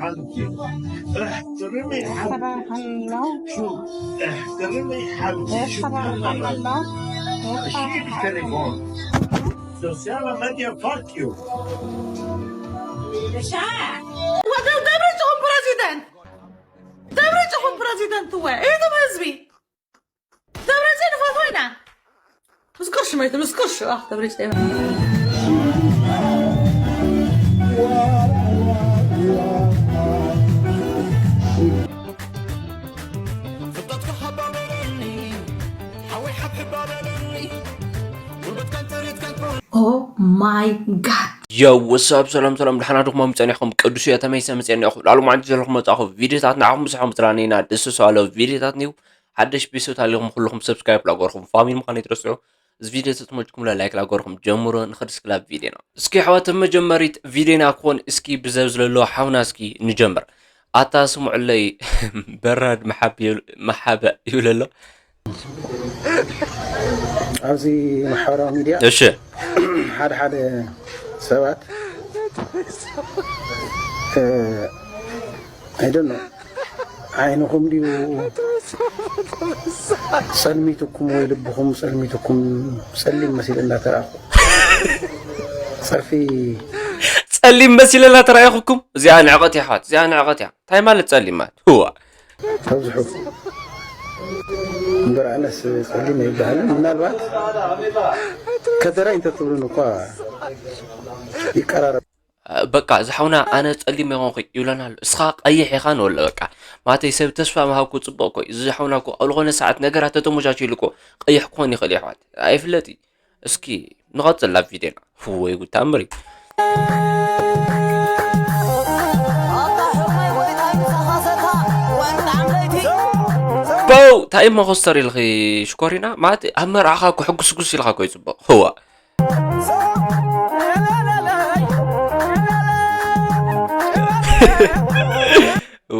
حبيبتي، احترمي حبيبتي. شو؟ احترمي حبيبتي. شو؟ شيل التليفون. سوسيالا ميديا، فاك يو. ደብረ ጽዮን ፕረዚደንት፣ ደብረ ጽዮን ፕረዚደንት እወ፣ እቶም ህዝቢ ደብረ ጽዮን ንፈትዎ ኢና። ምስ ቅርሺ መይቱ፣ ምስ ቅርሺ፣ ኣኽ፣ ደብረ ጽዮን። Oh my God. ዮ ወሳብ ሰላም ሰላም፣ ደሓና ድኹም ጸኒሕኩም? ቅዱስ እየ ተመይሰ መጽእኒ ኢኹ። ላሉ ማዕንቲ ዘለኹም መጻኹ ቪዲዮታት ንዓኹም ብስሖም ዝራነይና ደስ ሰዋለ ቪዲዮታት ኒው ሓደሽ ቤተሰብ ታሊኹም ኩልኹም ሰብስክራይብ ላገርኩም ፋሚሊ ምዃን ይትረስዑ። እዚ ቪዲዮ ተትመጭኩም ላይክ ላገርኩም ጀምሮ ንኸድስ ክላብ ቪዲዮና። እስኪ ኣሕዋት መጀመሪት ቪዲዮና ክኾን እስኪ ብዘብ ዝለሎ ሓውና እስኪ ንጀምር። ኣታ ስምዑለይ በራድ መሓብ ይብል- መሓበ ይብለሎ። ኣብዚ ማሕበራዊ ሚድያ እሺ ሓደ ሓደ ሰባት ኣይደኖ ዓይንኹም ድዩ ጸልሚትኩም ወይ ልብኹም ጸልሚትኩም ጸሊም መሲለ እናተረኣኹ ጸርፊ ጸሊም መሲለ እናተረኣኹኩም እዚኣ ንዕቐት እያ ኣሕዋት እዚኣ ንዕቐት እያ እንታይ ማለት ጸሊም ማለት ህዋ ተብዝሑ እምበር ኣነስ ጸሊም ኣይበሃልን ምናልባት ከደራይ እንተትብሉን እኳ ይቀራረብ በቃ ዝሓውና ኣነ ጸሊም የኾንኩ ይብለና ኣሎ እስኻ ቀይሕ ኢኻ ንበሎ በቃ ማተይ ሰብ ተስፋ ምሃብኩ ጽቡቕ ኮይ እዚ ዝሓውና ኮ ኣብ ዝኾነ ሰዓት ነገራት ተተመቻችሉ ኮ ቀይሕ ክኾን ይኽእል ይሕዋት ኣይፍለጥ እዩ እስኪ ንቐጽል ናብ ቪድዮና ወይ ጉድ ተኣምር እዩ በው እንታይ መኸስተር ኢልኺ ሽኮሪና ማለት ኣብ መርዓኻ ኮ ሕጉስጉስ ኢልካ ኮ ይጽቡቕ ህዋ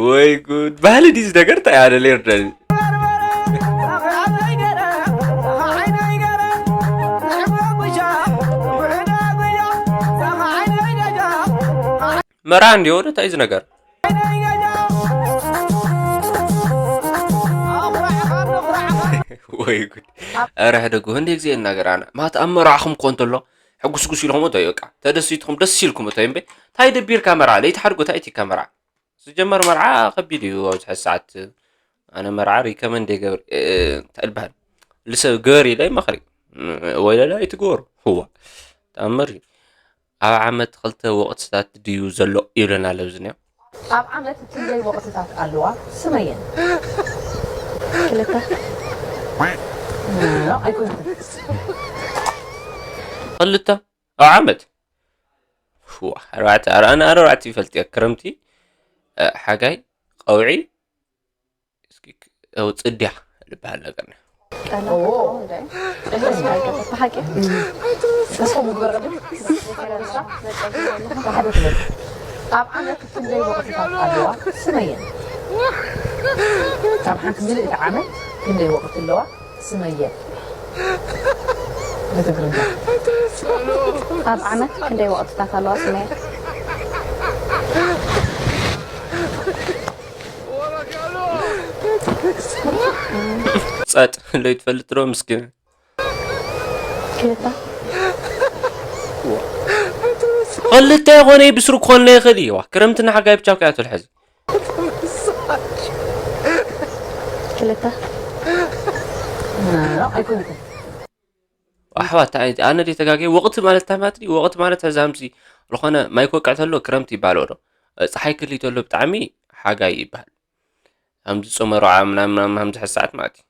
ወይ ጉድ ባህሊ ዲዚ ነገር እንታይ ኣነ ሌርደን መርዓ እንዲዮ እንታይ እዚ ነገር ወይ ጉድ ኧረ ሕደጉ ህንደ ግዜ እናገር ኣነ ማለት ኣብ መርዓኹም ኮ እንተሎ ሕጉስጉስ ኢልኩም እቶ በቃ ተደሲትኩም ደስ ኢልኩም እቶ እምበ እንታይ ደቢርካ መርዓ ለይቲ ሓድጎ እንታይ እቲካ መርዓ ዝጀመር መርዓ ከቢድ እዩ ኣብዚ ሕዚ ሰዓት ኣነ መርዓ recommend ይገብር እንታይ ዝበሃል ልሰብ ግበር ኢለ ይመኽር እዩ ወይለላ ኣይትግበሩ ህዋ ተኣምር እዩ ኣብ ዓመት ክልተ ወቕትታት ድዩ ዘሎ ይብለና ኣሎ ኣብዚ እኒኦ ኣብ ዓመት ክንደይ ወቕትታት ኣለዋ? ስመየን። ክልተ። ኣይኮነትን። ክልተ ኣብ ዓመት ዋ ኣርባዕተ ኣረ- ኣነ ኣርባዕተ ይፈልጥ እየ ክረምቲ እ፣ ሓጋይ ቀውዒ እስኪ ክ- እ፣ ጽድያ ዝበሃል ነገር ነው። ብሓቂ ተስፋ ምግበር ኣለብን። ሓደ ክልተ። ኣብ ዓመት ክንደይ ወቕትታት ኣለዋ? ስመየን። ኣብ ሓንቲ ምልእቲ ዓመት ክንደይ ወቕቲ ኣለዋ? ስመየን። ብትግርኛ። ኣብ ዓመት ክንደይ ወቕትታት ኣለዋ ስመየን? ጸጥ ለይትፈልጥ ዶ ምስኪን ክልተ። ክልተ ይኾነ ብስሩ ክኾነ ይኽእል እዩ ዋ ክረምትና ሓጋይ ብቻ እኮ እያ ትውሕዝ ክልተ። ኣይኮነትን። ኣሕዋት ኣነ ደይ ተጋገየ ወቕቲ ማለት እንታይ ማለት እዩ ወቕቲ ማለት ሕዚ ሃምሲ ዝኾነ ማይ ክወቅዕ ተሎ ክረምቲ ይበሃል ዶ ፀሓይ ክሊ ተሎ ብጣዕሚ ሓጋይ ይበሃል ሃምዚ ጾመ ሮዓ ምናምን ምናምን ሃምዚ ሕዚ ሰዓት ማለት እዩ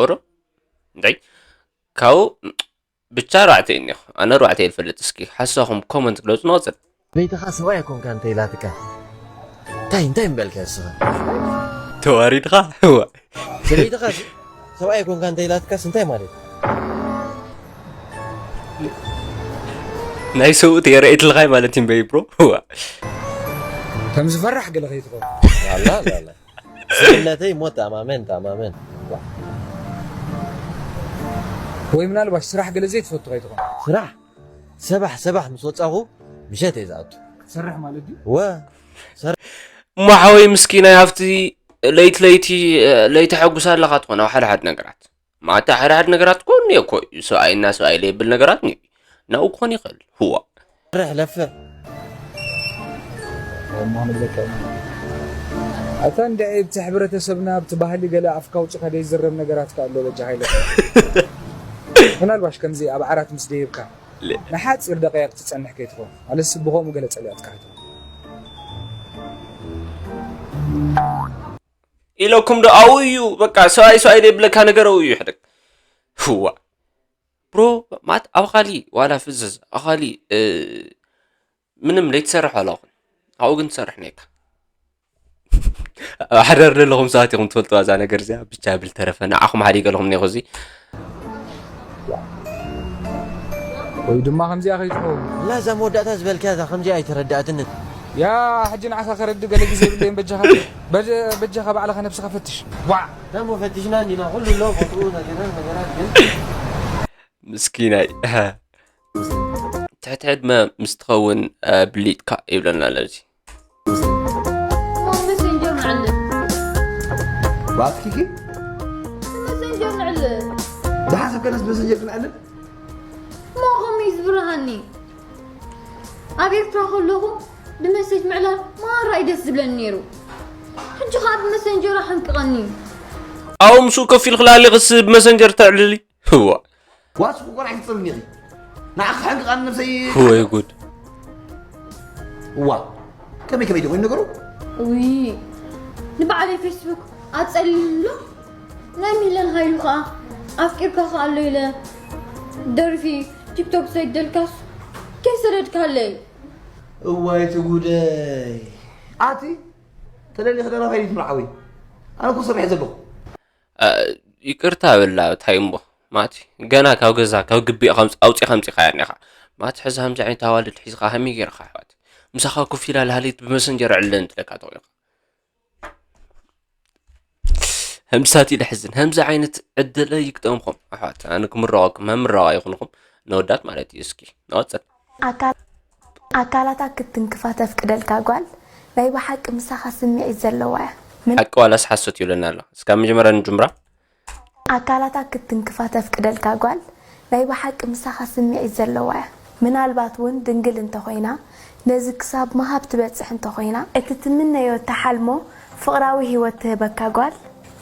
ኦሮ እንታይ ካብኡ ብቻ ኣርባዕተ እዩ እኒኹ ኣነ ኣርባዕተ እየ ዝፈልጥ እስኪ ሓሳኹም ኮመንት ግለፁ ንቐፅል ሰበይትኻ ሰብኣይ ኣይኮንካ እንተ ኢላትካ እንታይ እንታይ ምበልካ ንስኻ ተዋሪድኻ ሰበይትኻ ሰብኣይ ኣይኮንካ እንተ ኢላትካስ እንታይ ማለት ናይ ሰብኡት የረኤትልኻይ ማለት እዩ እምበይ ብሮ ከም ዝፈራሕ ገለ ከይትኸውን ኣላ ኣላ ኣላ ስብእነተይ ሞ ተኣማመን ተኣማመን ወይ ምናልባሽ ስራሕ ገለ ዘይትፈቱ ከይትኾን ስራሕ ሰባሕ ሰባሕ ምስ ወፃኹ ምሸት እየ ዝኣቱ ክትሰርሕ ማለት ድዩ ወ እሞ ሓወይ ምስኪናይ፣ ኣብቲ ለይቲ ለይቲ ለይቲ ተሐጉስ ኣለኻ ትኾን ኣብ ሓደ ሓደ ነገራት። ማታ ሓደ ሓደ ነገራት እኮ እኒኦ እኮ እዩ። ሰብኣይና ሰብኣይ ለይብል ነገራት እኒኦ እዩ። ናብኡ ክኾን ይኽእል። ህዋ። ረሕ ለፍዕ። እሞ ንብለካ ኢና። ኣታ እንድዒ፣ ኣብቲ ሕብረተሰብና፣ ኣብቲ ባህሊ ገለ ኣፍካ ኣውጺኻ ዘይዝረብ ነገራት ከ ኣሎ በጃኻ ኢለካ። ምናልባሽ ከምዚ ኣብ ዓራት ምስ ደየብካ ለ- ንሓጺር ደቂቕ ትጸንሕ ከይትኾን። ኣለስ ብኸምኡ ገለ ጸሊኣትካ ከይትኾን። ኢለኩም ዶ ኣብኡ እዩ በቃ ሰብኣይ ሰብኣይ ዘይብለካ ነገር ኣብኡ እዩ ሕደግ። ህዋ። ብሮ ማት ኣብ ኻሊ ዋላ ፍዝዝ ኣብ ኻሊ እ፣ ምንም ለይትሰርሕ ኣለኹም ኣብኡ ግን ትሰርሕ ነካ። ኣብ ሓዳር ዘለኹም ሰባት ኢኹም ትፈልጥዋ እዛ ነገር እዚኣ። ብቻ ብል ተረፈ ንዓኹም ሓዲገ ኣለኹም እኒኹ እዚ። ወይ ድማ ከምዚኣ ከይትኸውን። ላ እዛ መወዳእታ ዝበልካያ እዛ ከምዚኣ ኣይተረዳእትንን። ያ ሕጂ ንዓኻ ከረድእ ገለ ግዜ የብለይን በጃኻ። በጀ- በጃኻ ባዕልኻ ነብስኻ ፈትሽ። ዋዕ። ደሞ ፈቲሽና እንዲና ኩሉ ኣሎ ቦትኡ ነገራት ነገራት ግን ምስኪናይ። ትሕቲ ዕድመ ምስ ትኸውን እ፣ ብሊጥካ ይብለና ኣሎ እዚ። እሞ መሰንጀር ንዕልል። ባትኪኪ መሰንጀር ንዕልል። ደሓን ሰብ ከለስ መሰንጀር ክንዕልል እሞ ከምኡ እዩ ዝብርሃኒ። ኣብ ኤርትራ ከለኹ ብመሰጅ ምዕላል ማራ እዩ ደስ ዝብለኒ ነይሩ። ሕጂ ኸዓ ብመሰንጀር ኣሕንቅቐኒ እዩ። ኣብኡ ምስኡ ከፍ ኢልክላ ኣለኽስ ብመሰንጀር ተዕልሊ? ህዋ። ዋስ ቆልዓ ይትፅልኒ ኢኺ ንዓኺ ሓንቅቓኒ ነብሰይ ወይ ጉድ። እዋ ከመይ ከመይ ኮይኑ ነገሩ ውይ ንባዕለይ ፌስቡክ ኣፀሊሉ ናይ ሚለን ሃይሉ ከዓ ኣፍቂርካ ከዓ ኣሎ ኢለ ደርፊ ቲክቶክ ሰይደልካስ ከይሰደድካለይ እዋይ እቲ ጉደይ ኣቲ ተደሊኺ ደራፋይ ድዩ ትምርዓዊ ኣነ እኮ ሰሚዐ ዘለኹ ይቅርታ በላ ታይምቦ ማቲ ገና ካብ ገዛ ካብ ግቢ ኣውፂኻ ኣምፂኻያ እኒኻ ማቲ ሕዚ ከምዚ ዓይነት ኣዋልድ ሒዝኻ ከመይ ገይርካ ኣሕዋት ምሳኻ ኮፍ ኢላ ላሃለይት ብመሰንጀር ዕለን ትለካ ተኾይኑ ከምሳት ኢለ ሕዝን ከምዚ ዓይነት ዕድለ ይግጠምኹም ኣሕዋት ኣነ ክምረቐኩም መምረቓ ይኹንኹም ነወዳት ማለት እዩ እስኪ ንቐፅል ኣካላታ ክትትንክፋ ተፍቅደልካ ጓል ናይ ብሓቂ ምሳኻ ስምዒት ዘለዋ እያ። ምን- ሓቂ ዋላስ ሓሶት ይብለና ኣሎ እስካብ መጀመርያ ንጅምራ ኣካላታ ክትትንክፋ ተፍቅደልካ ጓል ናይ ብሓቂ ምሳኻ ስምዒት ዘለዋ እያ። ምናልባት እውን ድንግል እንተኾይና ነዚ ክሳብ ምሃብ ትበፅሕ እንተኾይና እቲ ትምነዮ እተሓልሞ ፍቕራዊ ህይወት ትህበካ ጓል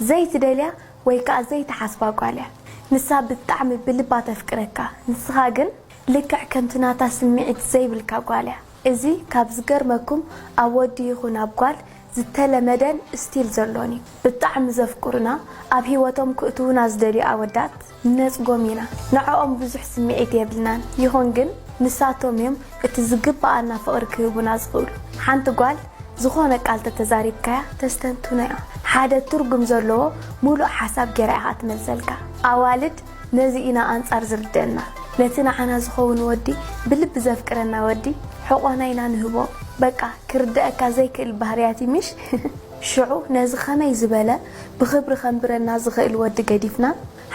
ዘይትደልያ ወይ ከዓ ዘይትሓስባ ጓል እያ። ንሳ ብጣዕሚ ብልባ ተፍቅረካ ንስኻ ግን ልክዕ ከምቲ ናታ ስምዒት ዘይብልካ ጓል እያ። እዚ ካብ ዝገርመኩም ኣብ ወዲ ይኹን ኣብ ጓል ዝተለመደን still ዘሎን እዩ። ብጣዕሚ ዘፍቅሩና ኣብ ሂወቶም ክእትዉና ዝደልዩ ኣወዳት ንነፅጎም ኢና። ንዐኦም ብዙሕ ስምዒት የብልናን ይኹን ግን ንሳቶም እዮም እቲ ዝግበኣና ፍቕሪ ክህቡና ዝኽእሉ። ሓንቲ ጓል ዝኾነ ቃል ተተዛሪብካያ ተስተንትኖ እያ። ሓደ ትርጉም ዘለዎ ሙሉእ ሓሳብ ገይራ ኢኻ ትመልሰልካ። ኣዋልድ ነዚ ኢና ኣንፃር ዝርደአና። ነቲ ንዓና ዝኸውን ወዲ ብልቢ ዘፍቅረና ወዲ ሕቖና ኢና ንህቦ። በቃ ክርደአካ ዘይክእል ባህርያት እዩ ምሽ? ሽዑ ነዚ ኸመይ ዝበለ ብኽብሪ ከንብረና ዝኽእል ወዲ ገዲፍና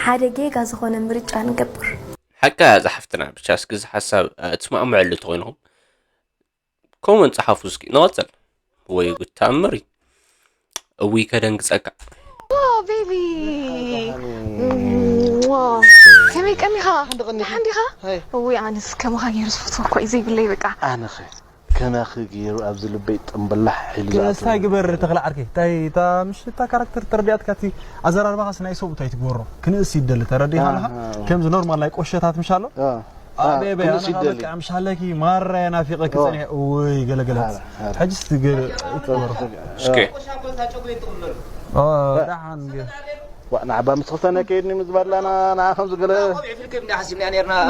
ሓደ ጌጋ ዝኾነ ምርጫ ንገብር። ሓቃ እያ ዝሓፍትና ብቻ እስኪ እዚ ሓሳብ ትስማዕምዐሉ እንተኾይንኹም ኮመንት ጸሓፉ እስኪ ንቐጽል። ወይ ጉድ ተኣምር እዩ። እውይ ከደንግጸካ። ቤቢ ከመይ ቀኒኻ? ደሓን ዲኻ? እውይ ኣነስ ከማኻ ገይሩ ዝፈትዎ እኮ እዩ ዘይብለይ በቃ። ኣነኸ ከማኺ ገይሩ ኣብዚ ልበይ ጥምብላሕ ኢሉ ዝኣትወኒ። እስታይ ግበር ተኽለ ዓርከይ። እንታይ እታ ምሽ እታ ካራክተር ተረዲኣትካ እቲ ኣዘራርባኻስ ናይ ሰብኡት ኣይትግበሮ። ክንእስ ይደሊ ተረዲኻ ኣለኻ? ከምዚ ኖርማል ናይ ቆሸታት ምሽ ኣሎ? ኣቤ ኣቤ ኣነ በቃ ምሽ ኣለኪ ማራ ናፊቀኪ ጸኒሐ እውይ ገለ ገለ ሕጂ እስቲ ገለ ይትበሩ እስኪ ደሓን ገ ዋ ንዓባ ምስ ክልተ ናይ ከይድኒ ምስ በላና ንዓ ከም ዝገለ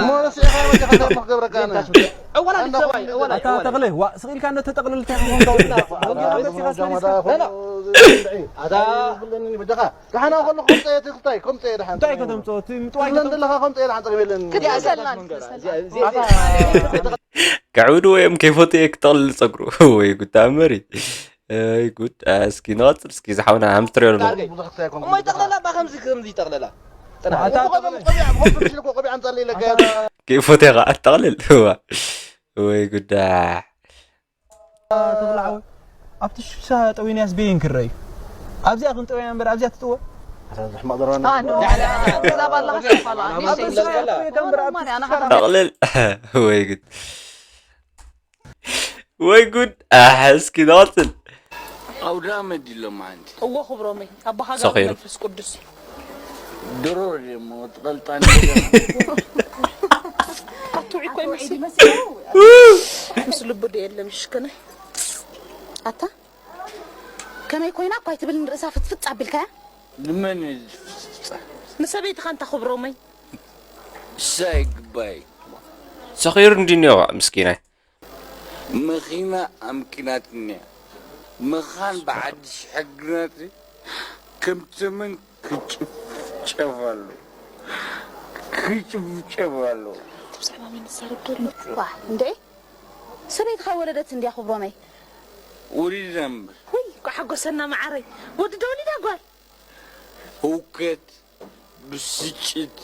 እሞ ረሲዕካ መጀኻ ከም ክገብረካ ኣነ ኣታ ተኽለ ዋ ስቕ ኢልካ እንዶ ተጠቕልል እንታይ ክኾን ካብ ኣታ ብለኒ በጃኻ ደሓና ከለኹ ከምፀ እቲ ክልታይ ከምፀ ደሓን እንታይ ከተምፅኦ እቲ ምጥዋይ ዘለኻ ከምፀ ደሓን ፀገም የለን ክትመሰልና ከዕብድዎ እዮም ከይፈትየ ክጠቕልል ፀጉሩ ወይ ጉድ ተኣምር እዩ ወይ ጉድ እስኪ ንቐፅል እስኪ ዝሓውና ሃምስትር የሎ እሞ ይጠቕለላ ባ ከምዚ ከምዚ ይጠቕለላ ከይፈትየ ከዓ ጠቕልል ወይ ጉዳ ወይ ጉዳ ተብላዓወ ኣብቲ ሽሻ ጠዊናያስ በየን ክረዩ? ኣብዚኣ ክንጠውያ እምበር ኣብዚኣ ትጥወ? ሕማቕ ዘረባ ኣዛ ባላ ኣብቲ ሽሻ ጠውየ እምበር ኣብቲ ሽሻ ጠቕልል። ወይ ጉድ፣ ወይ ጉድ። ኣሕ፣ እስኪ ንቐጽል። ኣውዳመ ድሎም ሓንቲ እዎ ክብሮመይ ኣባኻ ሰኺሩ። መንፈስ ቅዱስ ድሮ ደሞ ትቐልጣን ኣትውዒ እኮ ይመስል ምስ ልቡ ዶ የለ ምሽክነ ኣታ ከመይ ኮይና እኳ ኣይትብል ንርእሳ ፍትፍጥ ኣቢልካያ ንመን እዩ ዝፍፅፃ ንሰበይትኻ እንታ ክብሮመይ ሳይ ግባይ ሰኺሩ እንዲ እኒኦ ምስኪናይ። መኺና ኣምኪናትኒ እያ። መኻን ብዓዲ ሽሕግናት ከም ተመን ክጭፍጨፍ ኣሎ። ክጭፍጨፍ ኣሎ። ብዛዕባ መን ዝዛረብ ዋ እንዴ ሰበይትኻ ወለደት እንድያ ክብሮመይ ወሊዳ እምበር ውይ ኳሓጎሰና መዓረይ ወዲ ዶ ወሊዳ ጓል ህውከት ብስጭት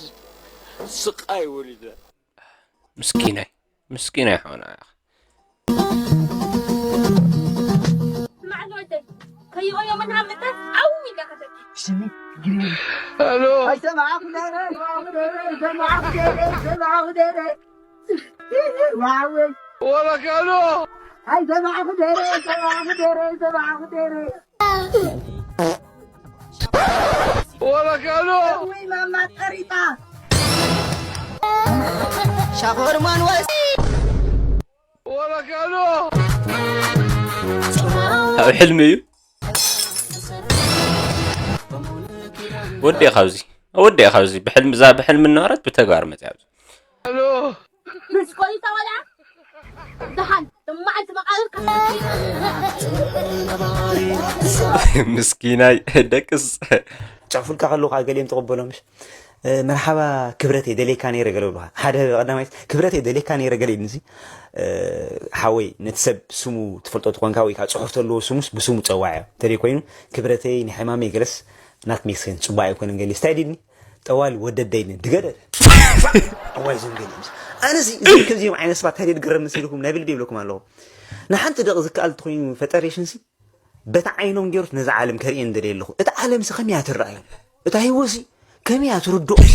ስቃይ ወሊዳ። ምስኪናይ፣ ምስኪናይ ሓውና ኢኻ። ስማዕ ዝወደይ ከይቆዮ ምንሃብ ምእንታስ ዓው ኢልካ ከተኪ ኣይሰማዕኩ ደረ ሰማዕኩ ደረ ሰማዕኩ ደረ ሰማዕኩ ደረ ዋወይ ወበከሎ ኣይሰማዕኩ ደረ ሰማዕኩ ደረ ሰማዕኩ ደረ ወበከሎ ወይ ማማ ጠሪጣ ሻኾርማን ወስ ወበከሎ ኣብ ሕልሚ እዩ። ወዲእ ካብዚ፣ ወዲእ ካብዚ። ብሕልሚ፣ እዛ ብሕልሚ እናወረት ብተግባር መፅያ ኣብዚ። ሎ ምስ ቆይታ ቆልዓ ደሓን መዓልቲ መቃብር ምስኪናይ ደቅስ። ጽሑፉልካ ከለዉ ከዓ ገሊኦም ተቐበሎም። እሺ፣ መርሓባ ክብረተይ ደሌካ ነይረ ገለ ብሉኻ። ሓደ ቀዳማይት ክብረተይ ደሌካ ነይረ ገለ ይብልሲ። ሓወይ ነቲ ሰብ ስሙ ትፈልጦ ተኾንካ ወይ ከዓ ጽሑፍ ተለዎ ስሙስ ብስሙ ጸዋዕ እዮ። እንተደይ ኮይኑ ክብረተይ ንሕማመይ ገለስ ናት ሜክስን ጽቡቅ ኣይኮነን ገሊ ስታይ ዲድኒ ጠዋል ወደደይኒ ድገደል። ኣዋይ ዞም ገሊ ኣነዚ እዚ ከምዚኦም ዓይነት ሰባት ታዲያ ድገረም መሲልኩም ናይ ብልቢ ይብለኩም ኣለኹ። ንሓንቲ ደቂ ዝከኣል ተኮይኑ ፈጠሬሽንሲ በቲ ዓይኖም ገይሩት ነዛ ዓለም ከርእየን ደልየ ኣለኹ። እታ ዓለምሲ ከመይ እያ ትረኣዮም? እታ ህይወትሲ ከመይ እያ ትርድኦምሲ?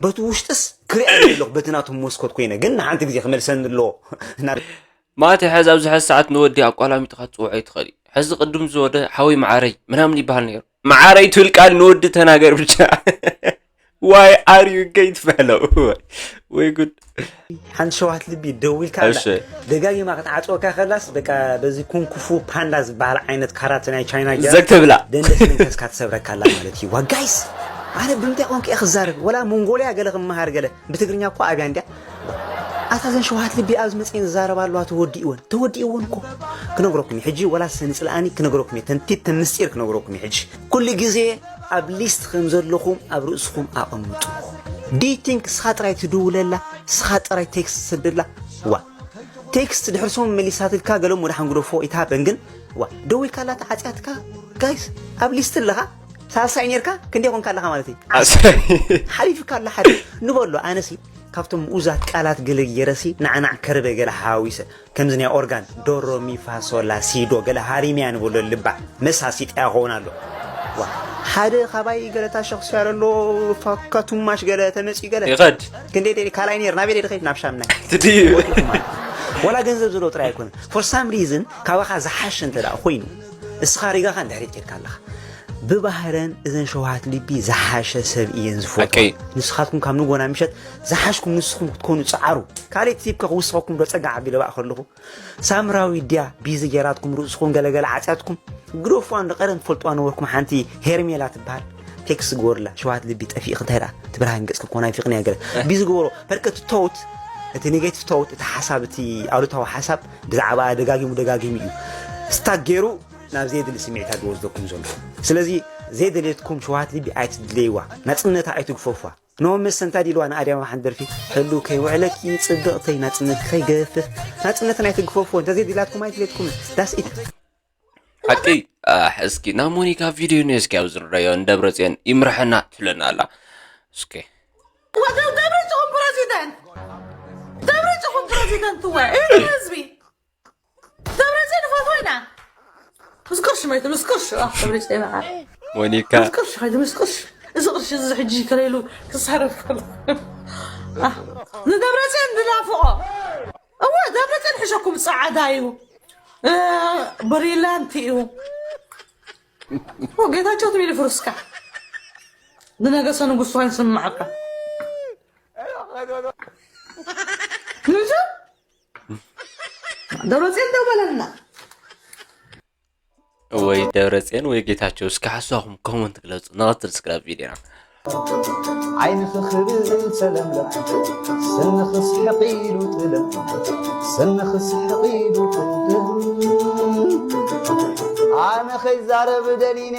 በቲ ውሽጥስ ክሪኣ ደልየ ኣለኹ በቲ ናቶም መስኮት ኮይነ ግን ንሓንቲ ግዜ ክመልሰኒ ኣለዎ። እና ማቲ ሕዚ ኣብዚ ሕዚ ሰዓት ንወዲ ኣቋላሚጥኻ ትፅውዖ ይትኽእል እዩ። ሕዚ ቅድም ዝወደ ሓወይ መዓረይ ምናምን ይበሃል ነይሩ። መዓረይ ትብል ቃል ንወዲ ተናገር ብቻ። Why are you going to fellow? ወይ ጉድ። ሓንቲ ሸዋት ልቢ ደዊልካ ኣላ እሺ። ደጋጊማ ክትዓፅወካ ከላስ በቃ በዚ ኩንኩፉ ፓንዳ ዝበሃል ዓይነት ካራት ናይ ቻይና ገይራ ዘግ ተብላ። ደንደስ መንፈስካ ትሰብረካ ኣላ ማለት እዩ ዋ ጋይስ ኣነ ብምንታይ ቋንቋ እየ ክዛረብ ወላ ሞንጎልያ ገለ ክመሃር ገለ ብትግርኛ እኮ ኣብያ እንድያ ኣታ ዘን ሸውሃት ልቢ ኣብ ዝመፅኤን ዝዛረባ ኣለዋ ተወዲእወን ተወዲእወን እኮ ክነግረኩም እዩ ሕጂ ወላ ሰንፅልኣኒ ክነግረኩም እየ ተንቲት ተምስጢር ክነግረኩም እዩ ሕጂ ኩሉ ግዜ ኣብ ሊስት ከም ዘለኹም ኣብ ርእስኹም ኣቐምጡ ዲቲንክ ስኻ ጥራይ ትድውለላ ስኻ ጥራይ ቴክስት ትሰደላ ዋ ቴክስት ድሕሪ ሰሙን መሊሳትልካ ገሎም ወደ ሓንጉደፎ ይትሃበን ግን ዋ ደዊልካላ ተዓፅያትካ ጋይስ ኣብ ሊስት ኣለኻ ሳልሳይ ኔርካ ክንደይ ኮንካ ኣለኻ ማለት እዩ ሓሊፍካ ኣሎ ሓደ ንበሎ ኣነሲ ካብቶም ምኡዛት ቃላት ገለ ገይረሲ ናዕናዕ ከርበ ገለ ሓዋዊሰ ከምዚ ናይ ኦርጋን ዶሮ ሚፋሶላ ሲዶ ገለ ሃሪምያ ንበሎ ልባ መሳሲጥያ ክኸውን ኣሎ ዋ ሓደ ካባይ ገለ ታሸኽስ ያለሎ ፋካ ቱማሽ ገለ ተመፅዩ ገለ ይኸድ ክንደይ ደሊ ካልኣይ ነይር ናበይ ደሊ ኸይድ ናብ ሻምናይ ትድዩ ወላ ገንዘብ ዘለዎ ጥራይ ኣይኮነ for some reason ካባኻ ዝሓሸ እንተ ደኣ ኮይኑ እስኻ ሪጋኻ እንድሕሪት ኬድካ ኣለኻ ብባህረን እዘን ሸውሃት ልቢ ዝሓሸ ሰብ እየን ዝፈትዋ ሓቀይ። ንስኻትኩም ካብ ንጎና ምሸት ዝሓሽኩም ንስኹም ክትኮኑ ጸዓሩ ካልእ ቲፕ ከ ክውስኸኩም ዶ ጸጋ ዓቢ ለባእ ከለኹ ሳምራዊ ድያ ቢዚ ጌራትኩም ርእስኹም ገለገለ ዓጽያትኩም ግደፍዋ እንዶ ቀደም ትፈልጥዋ ነበርኩም ሓንቲ ሄርሜላ ትበሃል ቴክስ ግበሩላ ሸውሃት ልቢ ጠፊእኺ እንታይ ደኣ እቲ ብርሃን ገጽኪ እኮ ናፊቕኒ እያ ገለ ቢዚ ግበሮ በርከት ተውት እቲ ኔጌቲቭ ተውት እቲ ሓሳብ እቲ ኣሉታዊ ሓሳብ ብዛዕባ ደጋጊሙ ደጋጊሙ እዩ ስታክ ገይሩ ናብ ዘየድሊ ስምዒታት ዝወስደኩም ዘሎ ስለዚ ዘየደልየትኩም ሸውሃት ልቢ ኣይትድለይዋ ናጽነታ ኣይትግፈፏ ኖ መሰ እንታይ ዲልዋ ንኣድያም ኣብ ሓንቲ ደርፊ ሕሉ ከይውዕለኪ ጽብቕተይ ናጽነትኪ ከይገፍፍ ናጽነትና ኣይትግፈፍዎ እንተዘይዲላትኩም ኣይትሌትኩም ዳስ ኢት ሓቂ ኣሕ እስኪ ናብ ሞኒካ ቪድዮ ኒ እስኪ ኣብዚ ንረዮ ንደብረፅዮን ይምርሐና ትብለና ኣላ እስኪ ወደው ደብረፅኹም ፕረዚደንት ደብረፅኹም ፕረዚደንት ወ እዚ ህዝቢ ደብረፅዮን ንፈትዎ ኢና ምስ ቅርሺ ማይተ ምስ ቅርሺ ኣህ ተብሪፀ ይበሃል። ሞኒካ ምስ ቅርሺ ከይዱ ምስ ቅርሺ እዚ ቅርሺ እዚ ሕጂ ከለይሉ ክሳረፍ ከሎ ኣህ፣ ንደብረፅዮን ዝናፍቆ እወ ደብረፅዮን ሕሸኩም ፃዕዳ እዩ። እ፣ ብሪላንት እዩ። ኦ፣ ጌታቸው ትብል ፍሩስካ ዝነገሰ ንጉስ ኮይኑ ስምዓካ ንሱ ደብረፅዮን ደው በለልና። ወይ ደብረፅዮን ወይ ጌታቸው እስኪ ሓሳኹም ኮመንት ግለፁ። ንቐፅል እስክራብ ቪዲዮና ዓይንኺ ክብል ተለምለም ስንኺ ስሕቕ ኢሉ ጥልም ስንኺ ስሕቕ ኢሉ ጥልም ኣነ ኸይዛረብ ደሊነ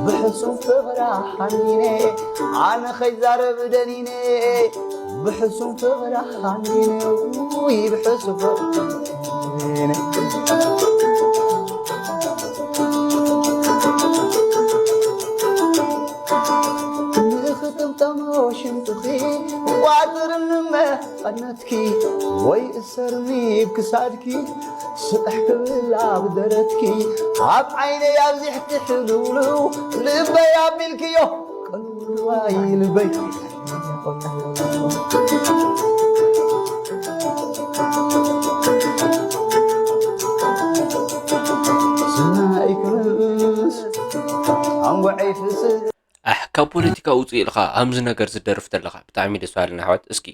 ብሕሱም ፍቕራ ሓሚነ ኣነ ኸይዛረብ ደሊነ ብሕሱም ፍቕራ ሓሚነ ውይ ብሕሱም ፍቕራ ሓሚነ ንኽጥምጠሞ ሽንጥኺ ቋፅርኒ መቐነትኪ ወይ እሰርኒ ብክሳድኪ ስጥሕ ክብል ኣብ ደረትኪ ኣብ ዓይነይ ኣብዚሕኪ ሕልውልው ልበይ ኣቢልክዮ ቅልውልዋይ ልበይ ስናይ ክምስ ኣንጎዐይ ፍስህ ኣሕ ካብ ፖለቲካ ውፅእ ኢልካ ከምዚ ነገር ዝደርፍ ተለካ ብጣዕሚ ደስ ባለና ኣሕዋት። እስኪ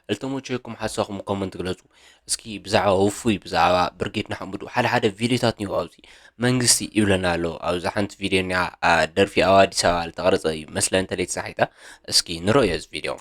እልተመቸየኩም ሓሳኹም ኮመንት ግለፁ። እስኪ ብዛዕባ ውፉይ ብዛዕባ ብርጌድ ንሓመዱ ሓደ ሓደ ቪድዮታት እኒኦ ኣብዚ መንግስቲ ይብለና ኣሎ። ኣብዚ ሓንቲ ቪድዮ እኒኣ አ፣ ደርፊ ኣብ ኣዲስ ኣበባ ዝተቐረፀ እዩ መስለ እንተለይ ተሳሒታ። እስኪ ንረእዮ እዚ ቪድዮ።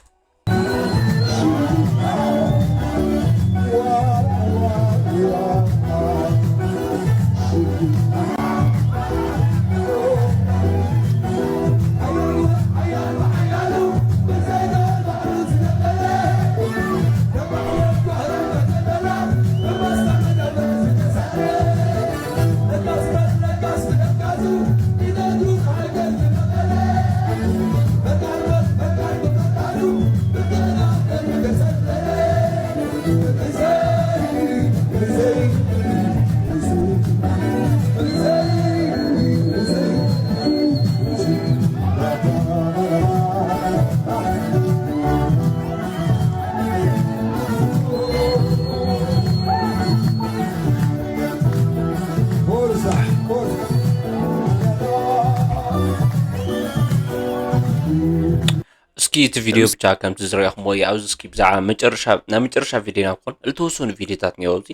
እስኪ እቲ ቪድዮ ብቻ ከምቲ ዝረኣኹምዎ እዩ። ኣብዚ እስኪ ብዛዕባ መጨረሻ ናይ መጨረሻ ቪድዮና ክኾን ዝተወሰኑ ቪድዮታት እኒኦ ኣብዚ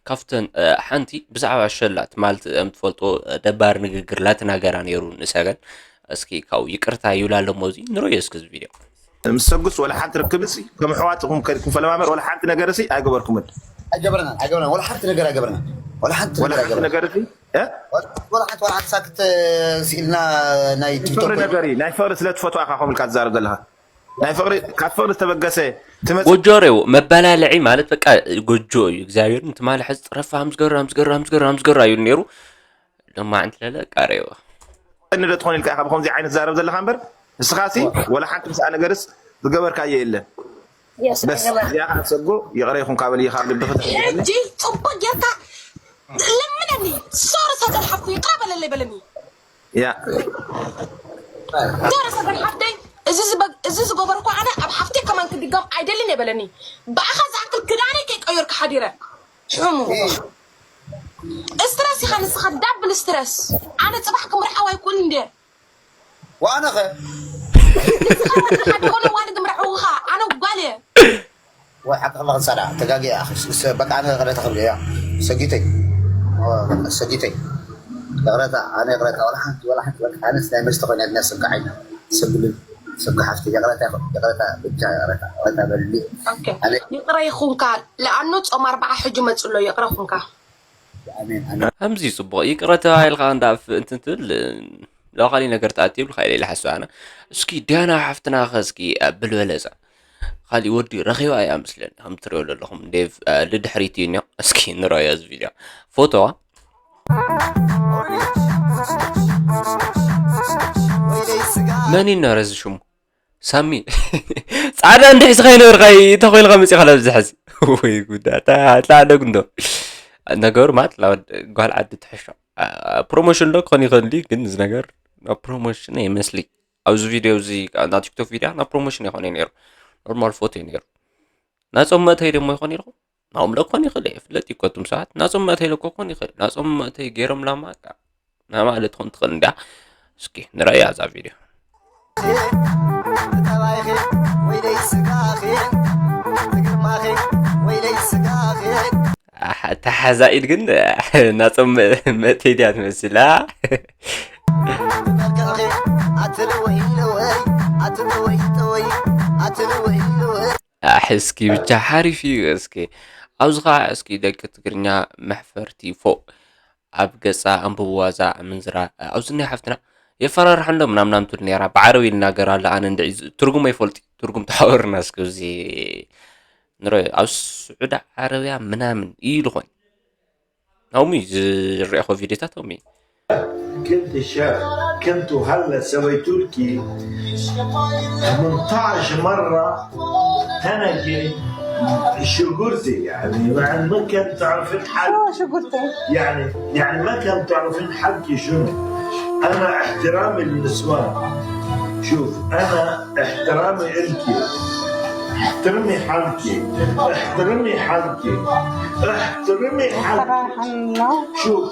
ካብተን እ፣ ሓንቲ ብዛዕባ ሸላ ትማል ከም ትፈልጦ እ፣ ደባሪ ንግግር ላተናገራ ነይሩ ንሰገን። እስኪ ካብኡ ይቅርታ ይብላ ኣለሞ እዚ ንረዮ እስኪ እዚ ቪድዮ። ምስ ሰጉስ ወላ ሓንቲ ርክብሲ ከም ኣሕዋት ኢኹም ከድኩም ፈለማመር ወላ ሓንቲ ነገርሲ ኣይገበርኩምን። ኣይገበርናን ኣይገበርናን ወላ ሓንቲ ነገር ኣይገበርናን ወላ ሓንቲ ወላ ነገር ሓንቲ ኣይገበርናን ነገርሲ እ? ወላ ሓንቲ ወላ ሓንቲ ሳክት ስኢልና ናይ ናይ ቲክቶክ ፍቅሪ ወይ ነገር እዩ። ናይ ፍቅሪ ስለ ትፈትዋ ኢኻ ከምኡ ኢልካ ትዛረብ ዘለኻ። ናይ ፍቅሪ ካብ ፍቅሪ ዝተበገሰ ትመጽእ ጎጆ ሬው መበላለዒ ማለት በቃ ጎጆ እዩ። እግዚኣብሔር ንትማሊ ሕዚ ጥረፋ ሃምዝገራ ሃምዝገራ ሃምዝገራ ሃምዝገራ እዩ ነይሩ። ለማዕንቲ ለለ ቃሬዋ እንደ ትኾን ኢልካ ኢኻ ብኸምዚ ዓይነት ትዛረብ ዘለኻ እምበር ንስኻሲ ወላ ሓንቲ ምስኣ ነገርስ ዝገበርካዮ የለን። Yes, በስ ኣይገበርኩ። እዚኣ ከዓ ሰጎ ይቕረ ይኹን ካብ ልዩ ካብ ልቢ ክትሕልኒ ሕጂ ፅቡቅ ጌርካ ለምነኒ። ሶሪ ሰገር ሓፍኩ ይቅረ በለለይ በለኒ። ያ ሶሪ ሰገር ሓፍተይ እዚ ዝበ- እዚ ዝገበርኩ ኣነ ኣብ ሓፍተይ ከማን ክድገም ኣይደልን እየ በለኒ። ብኣኻ ዝኣክል ክዳነይ ከይቀየርኩ ሓዲረ። ሕሙ ስትረስ ኢኻ ንስኻ ዳብል ስትረስ። ኣነ ፅባሕ ክምርሓው ኣይኩን እንደ ዋነኸ ንስኻ ወድኻ ትኾነ ዋልድ ምርዕውኻ ኣነ ጓል እየ። ወይ ሓቅኻ መኽሳዳ ተጋጊ ኣኺ በቃ ኣነ ይቕረታ ክብል እያ ሰጊተይ ሰጊተይ ይቕረታ ኣነ ይቕረታ ወላ ሓንቲ ወላ ሓንቲ በቃ ኣነስ ናይ መስተ ኮይና ድና ሰብ ከዓይና ሰብ ብልብ ሰብ ከሓፍቲ ይቕረታ ይቕረታ ብቻ ይቕረታ ይቕረታ በልኒ ይቕረ ይኹንካ ለኣኑ ጾም ኣርባዓ ሕጂ መፅሎ ይቕረ ኹንካ ኣሜን ኣሜን ከምዚ ጽቡቕ ይቕረ ተባሂልካ እንዳ ፍ- እንትን ትብል ላው ካሊእ ነገር ተኣትዩ ይብልካ ኢለ ኢለ ሓስብ ኣነ። እስኪ ዲያና ሓፍትና ኸ እስኪ ኣብል በለጻ። ካሊእ ወዲ ረኺባ እያ ምስለን ከም ትሪኦ ዘለኹም ዴቭ እ፣ ልድሕሪት እዩ እኒኦ። እስኪ ንረዮ እዚ ቪድዮ ፎቶዋ መን ይነረ እዚ ሽሙ ሳሚ ጻዕዳ እንድሕዚ ከይነበርካ ተኾይልካ መጺኻ ለብዚ ሕዚ ወይ ጉዳ ታዕደግ እንዶ ነገሩ ማለት ላወድ ጓል ዓዲ ትሕሾ ፕሮሞሽን ዶ ክኾን ይኽእል ድዩ? ግን እዚ ነገር ናብ ፕሮሞሽን ይመስሊ። ኣብዚ ቪድዮ እዚ፣ ናብ ቲክቶክ ቪድዮ ናብ ፕሮሞሽን ይኾነ ነይሩ። ኖርማል ፎቶ እዩ ነይሩ። ናጾም መእተይ ደሞ ይኾን ኢልኩም? ናኦም ዶ ክኾን ይኽእል እየ፣ ፍለጥ እዩ እኮ እቱም ሰባት። ናጾም መእተይ ለኮ ክኾን ይኽእል። ናጾም መእተይ ገይሮም ላማ፣ ቃ-፣ ናማ ለትኾን ትኽእል እንድያ። እስኪ ንረእያ እዛ ቪድዮ። ጠባይኺ ወይለይ ስጋኺ፣ ግርማኺ ወይለይ ስጋኺ። ኣሕ፣ እታ ሓዛ ኢድ ግን ናጾም መእተይ ድያ ትመስል፣ ኣ? መልክዕኺ ኣትልወይ ለወይ፣ ኣትልወይ ለወይ፣ ኣትልወይ ለወይ። ኣሕ፣ እስኪ ብቻ ሓሪፍ እዩ። እስኪ ኣብዚ ኸዓ እስኪ ደቂ ትግርኛ መሕፈርቲ ፎእ ኣብ ገጻ ኣንብብዋ እዛ ኣመንዝራ። ኣብዚ ናይ ሓፍትና የፈራርሐን ዶ ምናምን ትብል ነይራ፣ ብዓረብ ይናገር ኣሎ። ኣነ እንድዒ ዝ-፣ ትርጉም ኣይፈልጥ። ትርጉም ተሓበሩና እስኪ። እዚ ንረ ኣብ ስዑዲ ዓረብያ ምናምን ኢሉ ኾን ናውሚ ዝርአኾ ቪዲዮታት ኦሚ كنت شاب، كنت هلا سويت لك ثمنتعش مرة تنقي شقرتي، يعني، مع إن ما كنت تعرفين حل. اه، شو قلتي؟ يعني، يعني ما كنت تعرفين حلكي شنو. أنا احترامي للنسوان. شوف، أنا احترامي إلكي. احترمي حالكي. احترمي حالكي. احترمي حالكي. صراحة، لا. شوف،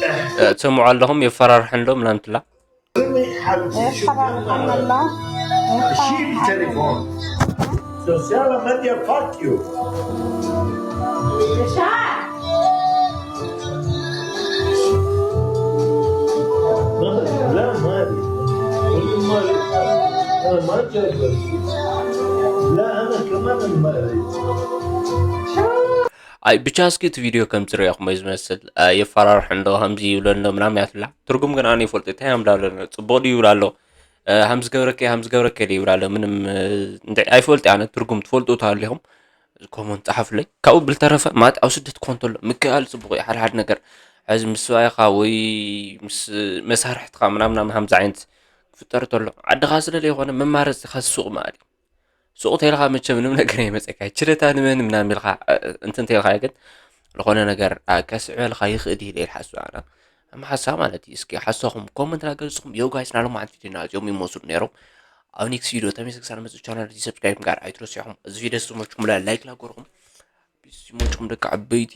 احترمي ትሰምዑ ኣለኹም፣ የፈራርሐን ዶ ምናምን ትላ። حالكي. شوف، صراحة، لا. شيل التليفون. سوسيالا ميديا، فاك يو. لا، ما ادري. والله ما ادري. انا ما جايب. لا، انا كمان ما ادري. ኣይ ብቻ እስኪ እቲ ቪድዮ ከም ዝርኣኹሞ እዩ ዝመስል። አ፣ የፈራርሐን ዶ ከምዚ ይብለን ዶ ምናምን ያትላ። ትርጉም ግን ኣነ ይፈልጥ፣ እንታይ ኣምዳ ኣሎ፣ ጽቡቕ ድዩ ይብል ኣሎ። አ፣ ሃምዚ ገብረከ፣ ሃምዚ ገብረከ ድዩ ይብል ኣሎ። ምንም፣ እ፣ እንደ-፣ ኣይፈልጥ ኣነ ትርጉም ትፈልጡ ተሃሊኹም ኮመንት ጸሓፉለይ። ካብኡ ብልተረፈ ማለት ኣብ ስደት ክኾን ተሎ ምክኣል ጽቡቕ እዩ። ሓደ ሓደ ነገር ሕዚ ምስ ሰብኣይኻ ወይ ምስ መሳርሕትኻ ምናምን ሃምዚ ዓይነት ክፍጠር ተሎ ዓድኻ ስለ ዘይኮነ መማረፂኻ ሱቕ ማለት እዩ። ሱቕ ተይልኻ መቸ ምንም ነገር ኣይመፀካ። ችለታ ንመን ምናምን ኢልካ፣ እ፣ እንትን ተይልካ ግን ዝኾነ ነገር፣ አ፣ ከስዕበልካ ይኽእል እዩ ኢለ ሓስብ ኣነ። እማ ሓሳብ ማለት እዩ። እስኪ ሓሳኹም ኮመንት ላገዝኹም። ዮ ጋይስ፣ ናሎም ሓንቲ ዲና እዚኦም ይመስሉ ነይሮም። ኣብ ኔክስት ቪዲዮ ተመልሰ ክሳብ መፅእ ቻናል እዚ ሰብስክራይብ ጋር ኣይትረስዑ። እዚ ቪዲዮ ዝመችኩም ላ ላይክ ላገርኹም። ፒስ ይመችኩም ደቂ ዓበይቲ።